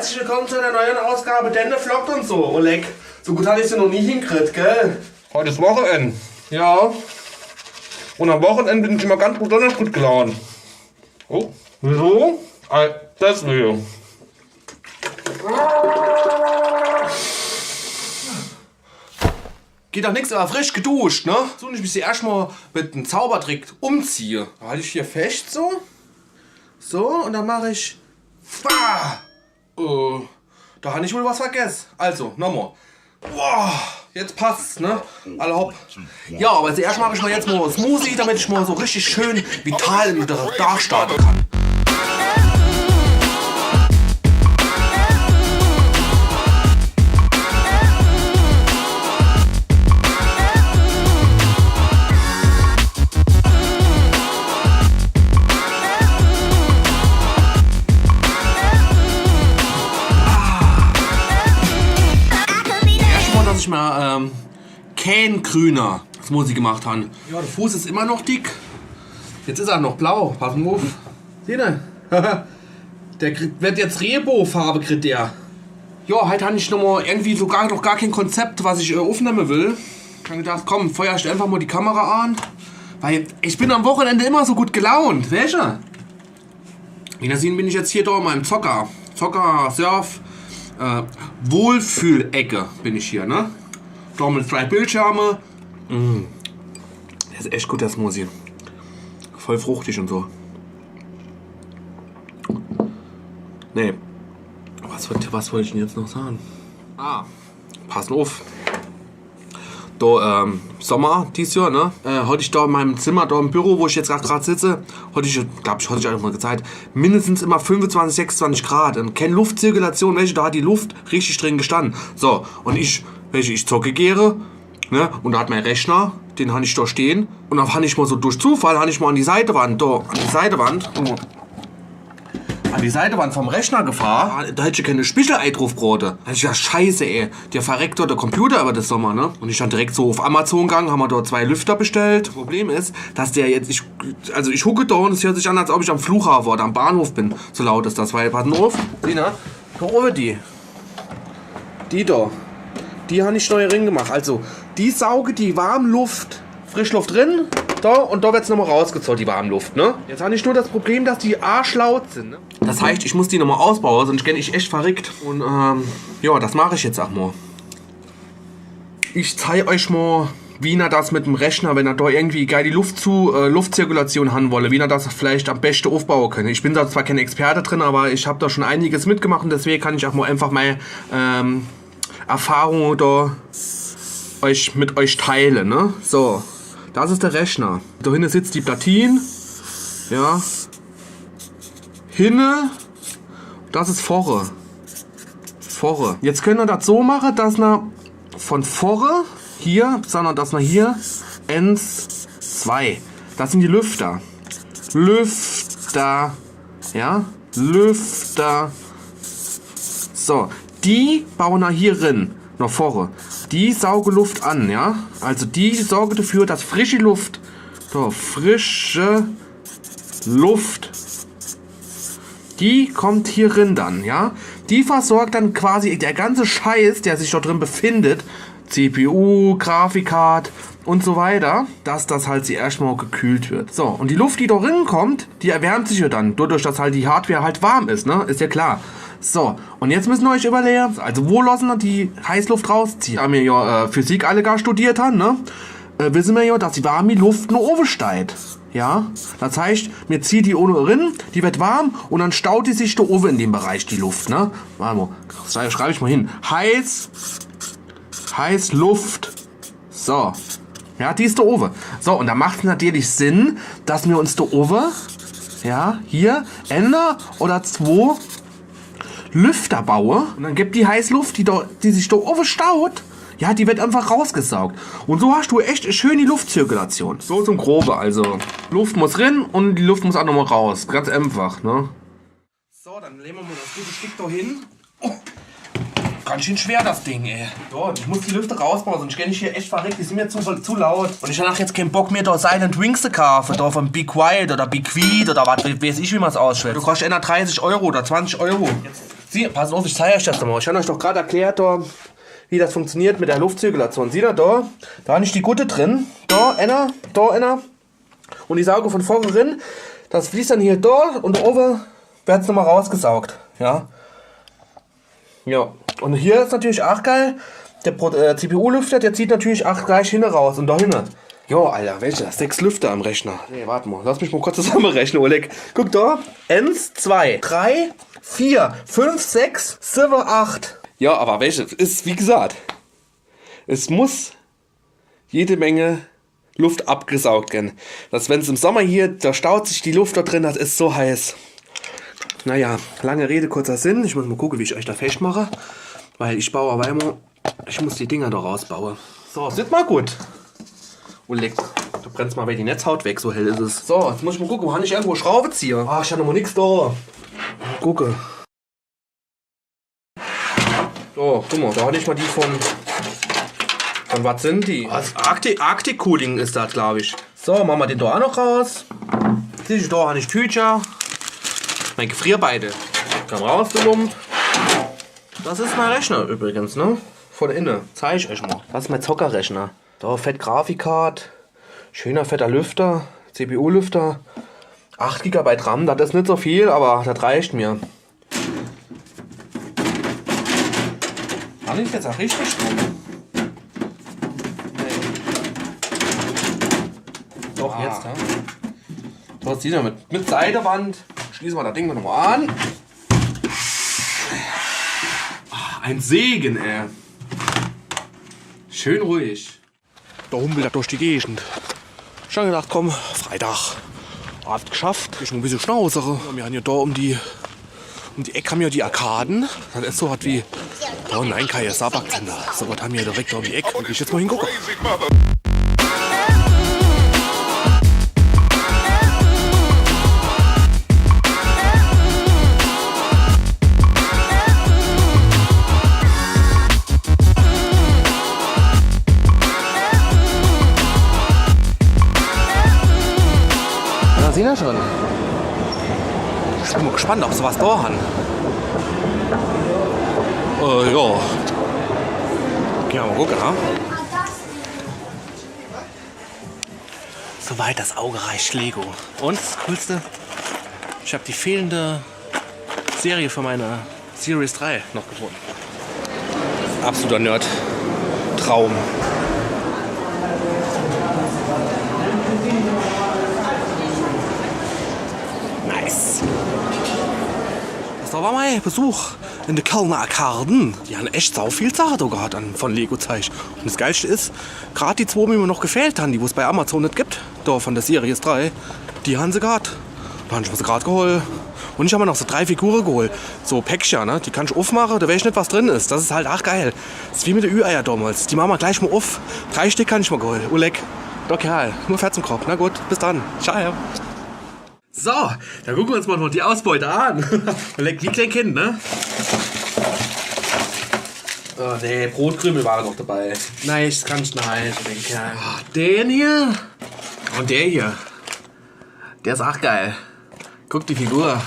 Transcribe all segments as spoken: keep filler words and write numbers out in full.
Herzlich willkommen zu einer neuen Ausgabe Denne vloggt und so. Oh leck, so gut hab ich se noch nie hinkriegt, gell? Heut is Wochenend. Ja. Und am Wochenend bin ich immer ganz besonders gut gelaunt. Oh, wieso? Ah, deswegen. Geht doch nix, aber frisch geduscht, ne? So, und ich muss hier erscht mal mit dem Zaubertrick umziehe. Da halt ich hier fest, so. So, und dann mach ich. Bah! Oh, da hab ich wohl was vergess. Also, nochmal. Boah, jetzt passt's, ne? Alla hopp. Ja, aber zuerscht mach ich mal jetzt mal Smoothie, damit ich mal so richtig schön vital in den Tag starten kann. Erscht mal, dass ich mal ähm, kein grüner Smoothie gemacht han. Ja, der Fuß is immer noch dick. Jetzt is er noch blau. Pass mal uff. Siehn? Der kriegt, wird jetzt Regenbogenfarbe, kriegt der. Ja, halt han ich noch mal irgendwie so gar, noch gar kein Konzept, was ich äh, aufnehmen will. Han gedacht, komm, feuersch einfach mal die Kamera an. Weil ich bin am Wochenende immer so gut gelaunt, weesche? Wie ihr seht, bin ich jetzt hier da in meinem Zocker, Zocker, Surf, äh, Wohlfühlecke bin ich hier, ne? Da mit zwei Bildschirme. Mm. Das is echt gut, der Smoothie. Voll fruchtig und so. Nee. Was, wollt- was wollte ich denn jetzt noch sagen? Ah, passen auf. Do, ähm, Sommer dies Jahr, ne? Äh, hatt ich da in meinem Zimmer, da im Büro, wo ich jetzt grad, grad sitze, hatt ich, glaub ich, hatt ich euch mal gezeigt, mindestens immer fünfundzwanzig, sechsundzwanzig Grad. Und keine Luftzirkulation, weesche, da hat die Luft richtig drin gestanden. So, und ich, weesche, ich zocke gere, ne? Und da hat mein Rechner, den han ich da stehen. Und dann han ich mal so durch Zufall, han ich mal an die Seitewand, da, an die Seitewand. Guck mal. An die Seitewand vom Rechner gefahr, da hätt ich keine Spiegelei drauf brate. Da hab ich gedacht, Scheiße, ey, der verreckt doch der Computer über das Sommer, ne? Und ich dann direkt so auf Amazon gegangen, han mir dort zwei Lüfter bestellt. Das Problem is, dass der jetzt, ich, also ich hucke da und es hört sich an, als ob ich am Flughafen oder am Bahnhof bin. So laut is das, weil, pass mal auf, siehn, ne? Da oben die. Die da. Die han ich neu rin gemacht. Also, die sauge die warm Luft, Frischluft drin, da und da wird's nochmal rausgezogen, die warm Luft, ne? Jetzt han ich nur das Problem, dass die arschlaut sind, ne? Das heißt, ich muss die nochmal ausbauen, sonst geh ich echt verrickt. Und, ähm, ja, das mach ich jetzt auch mal. Ich zeig euch mal, wie ihr das mit dem Rechner, wenn ihr da irgendwie geil die Luft zu, äh, Luftzirkulation han wolle, wie ihr das vielleicht am besten aufbauen könnt. Ich bin da zwar kein Experte drin, aber ich hab da schon einiges mitgemacht und deswegen kann ich auch mal einfach mal, ähm, Erfahrungen da euch, mit euch teilen, ne? So, das is der Rechner. Da hinne sitzt die Platine. Ja. Hinne. Das is vorre. Vorre. Jetzt könnt ihr das so machen, dass ihr von vorre hier, sondern dass ihr hier eins, zwei. Das sind die Lüfter. Lüfter. Ja? Lüfter. So, die bauen da hier rin, nach vorne. Die sauge Luft an, ja? Also die sorge dafür, dass frische Luft, so, frische Luft, die kommt hier rin dann, ja? Die versorgt dann quasi der ganze Scheiß, der sich dort drin befindet, C P U, Grafikcard und so weiter, dass das halt sie erstmal gekühlt wird. So, und die Luft, die da rin kommt, die erwärmt sich ja dann, dadurch, dass halt die Hardware halt warm is, ne? Is ja klar. So, und jetzt müssen wir euch überlegen, also wo lassen wir die Heißluft rausziehe? Da wir ja äh, Physik alle gar studiert han, ne? Äh, wissen wir ja, dass die warme Luft nur oben steigt. Ja? Das heißt, mir zieht die ohne rin, die wird warm und dann staut die sich da oben in dem Bereich, die Luft, ne? Warte mal, schrei- schreib ich mal hin. Heiß, Heißluft. So. Ja, die is da oben. So, und da macht's natürlich Sinn, dass wir uns da oben, ja, hier, einer oder zwei Lüfter baue. Und dann gibt die Heißluft, die, da, die sich da oben staut, ja, die wird einfach rausgesaugt. Und so hast du echt schön die Luftzirkulation. So zum Grobe, also. Luft muss rin und die Luft muss auch nochmal raus. Ganz einfach, ne? So, dann legen wir mal das gute Stück da hin. Oh, ganz schön schwer das Ding, ey. Ja, ich muss die Lüfte rausbauen, sonst geh ich hier echt verrickt. Die sind mir zu, zu laut. Und ich hab jetzt keinen Bock mehr, da Silent Wings zu kaufen. Da von Be Quiet oder Be Quiet oder was we- weiß ich, wie man's ausschreibt. Du kostet einer dreißig Euro oder zwanzig Euro. Jetzt Sieh, pass uff, ich zeig eich das nochmal. Ich hab eich doch grad erklärt, do, wie das funktioniert mit der Luftzirkulation. Sieh da, do, do hab ich die Gutte drin. Do, enner, do, enner. Un die sauge von vorne rin. Das fließt dann hier do un owwe werd's nochmal rausgesaugt. Ja. Ja. Un hier is natürlich ach geil, der Pro äh, C P U-Lüfter, der zieht natürlich ach gleich hinne raus un do hinne. Jo, Alter, welche? Sechs Lüfter am Rechner. Nee, wart mal, lass mich mal kurz zusammenrechnen, Oleg. Guck do. Eins, zwei, drei, vier, fünf, sechs, sieben, acht. Ja, aber welche? Is, wie gesagt, es muss jede Menge Luft abgesaugt werden. Dass, wenn's im Sommer hier, da staut sich die Luft da drin, das is so heiß. Naja, lange Rede, kurzer Sinn. Ich muss mal gucken, wie ich euch da festmache. Weil ich baue auf einmal, ich muss die Dinger da rausbauen. So, sieht mal gut. Oh, leck. Da brennt's mal wieder die Netzhaut weg, so hell is es. So, jetzt muss ich mal gucken, wo hab ich irgendwo Schraubezieher? Ah, ich hab noch mal nix da. Gucke. So, guck mal, da hab ich mal die von. Von was sind die? Was? Arctic, Arctic Cooling is das, glaub ich. So, mache mer den da auch noch raus. Siehst du, da hab ich Tücher. Mein Gefrierbeide. Komm raus, du Lump. Das is mein Rechner übrigens, ne? Von inne. Zeig ich euch mal. Das is mein Zockerrechner. Da fett Grafikcard. Schöner fetter Lüfter. C P U-Lüfter. Acht Gigabyte RAM, das is nit so viel, aber das reicht mir. Hab ich jetzt auch richtig rum? Nee. Doch, ah, jetzt, ja. Du hast die damit. Mit Seitewand. Schließe mer das Ding nochmal an. Ah, ein Segen, ey. Schön ruhig. Da humpelt er durch die Gegend. Schon gedacht, komm, Freitag. Abend geschafft. Ich muss ein bisschen schnauzere. Wir haben ja da um die, um die Ecke haben wir die Arkaden. Das ist so was wie, oh nein, kein Sabakzentrum. So was haben wir direkt da um die Ecke. Will ich jetzt mal hingucken. Da sieht er schon. Ich bin mal gespannt, ob sie was da haben. Äh, ja. Ja, mal gucken, ha? Soweit das Auge reicht, Lego. Und das Coolste, ich habe die fehlende Serie für meine Series drei noch gefunden. Absoluter Nerd. Traum. Nice. Das war mein Besuch in de Kölner Arkaden. Die haben echt sau viel Sache da gehabt an, von Lego-Zeich. Und das Geilste ist, grad die zwei, die mir noch gefehlt haben, die wo es bei Amazon nicht gibt, da von der Series drei, die haben sie gehabt. Da hab ich mir sie grad geholt. Und ich hab mir noch so drei Figuren geholt. So Päckchen, ne? Die kann ich aufmachen, da weiß ich nicht, was drin ist. Das ist halt auch geil. Das ist wie mit der Ü-Eier damals. Die machen wir gleich mal auf. Drei Stück kann ich mal geholt. Ulek, der Kerl. Nur Fett zum Kopf. Na gut, bis dann. Ciao. So, dann gucken wir uns mal noch die Ausbeute an. Leck, wie klein Kind, ne? Oh, nee, Brotkrümel war noch dabei. Nein, ich kann nicht nach Hause, den Kerl. Ah, den hier. Und der hier. Der ist auch geil. Guck die Figur.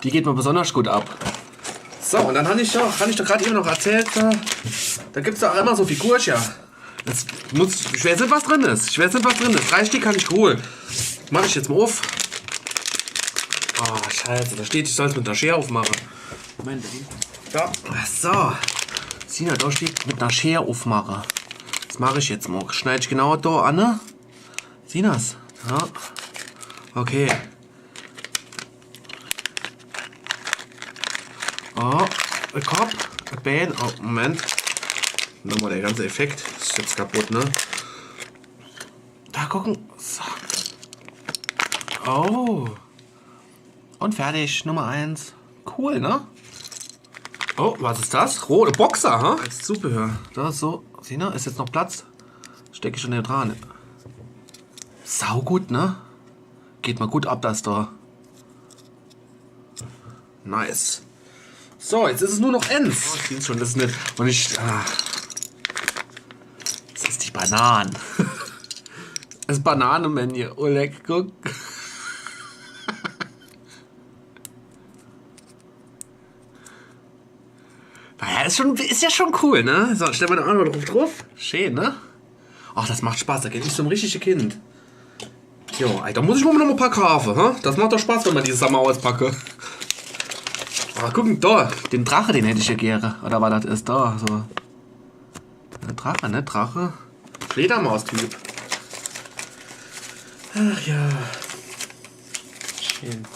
Die geht mir besonders gut ab. So, und dann hab ich doch, hab ich doch grad eben noch erzählt, da, da gibt's doch auch immer so Figurchen. Jetzt muss, ich weiß nicht, was drin ist. Ich weiß nicht, was drin ist. Drei Stück kann ich holen. Mach ich jetzt mal auf. Oh, scheiße, da steht, ich soll's mit einer Schere aufmachen. Moment. Da. So. Sina, da steht, mit einer Schere aufmachen. Das mach ich jetzt mal. Schneid ich genau da an, ne? Sinas? Ja. Okay. Oh, der Kopf, der Bein. Oh, Moment. Nochmal der ganze Effekt. Ist jetzt kaputt, ne? Da gucken. So. Oh. Und fertig, Nummer eins. Cool, ne? Oh, was ist das? Rote Boxer, ha? Als Zubehör. Da ist so. Sieh, ne? Ist jetzt noch Platz. Steck ich schon hier dran. Saugut, ne? Geht mal gut ab, das da. Nice. So, jetzt ist es nur noch eins. Oh, ich seh's schon, das ist nett. Und ich. Ah. Das ist die Banane. Das Bananenmenü. Oleg, guck. Schon, is ja schon cool, ne? So, stelle mer do aa noch druff, druff. Schää, ne? Ach, des macht Spaß, do geh ich zum richtige Kind. Jo, ey, do muss ich mer noch e paar kaafe, hä? Des macht doch Spaß, wenn mer die Sommer auspacke. Awwer guck mol do, den Drache, den hätt ich jo gere. Oder was des is, do, so. De Drache, ne? Drache. Fledermaus-Typ. Ach ja. Schää.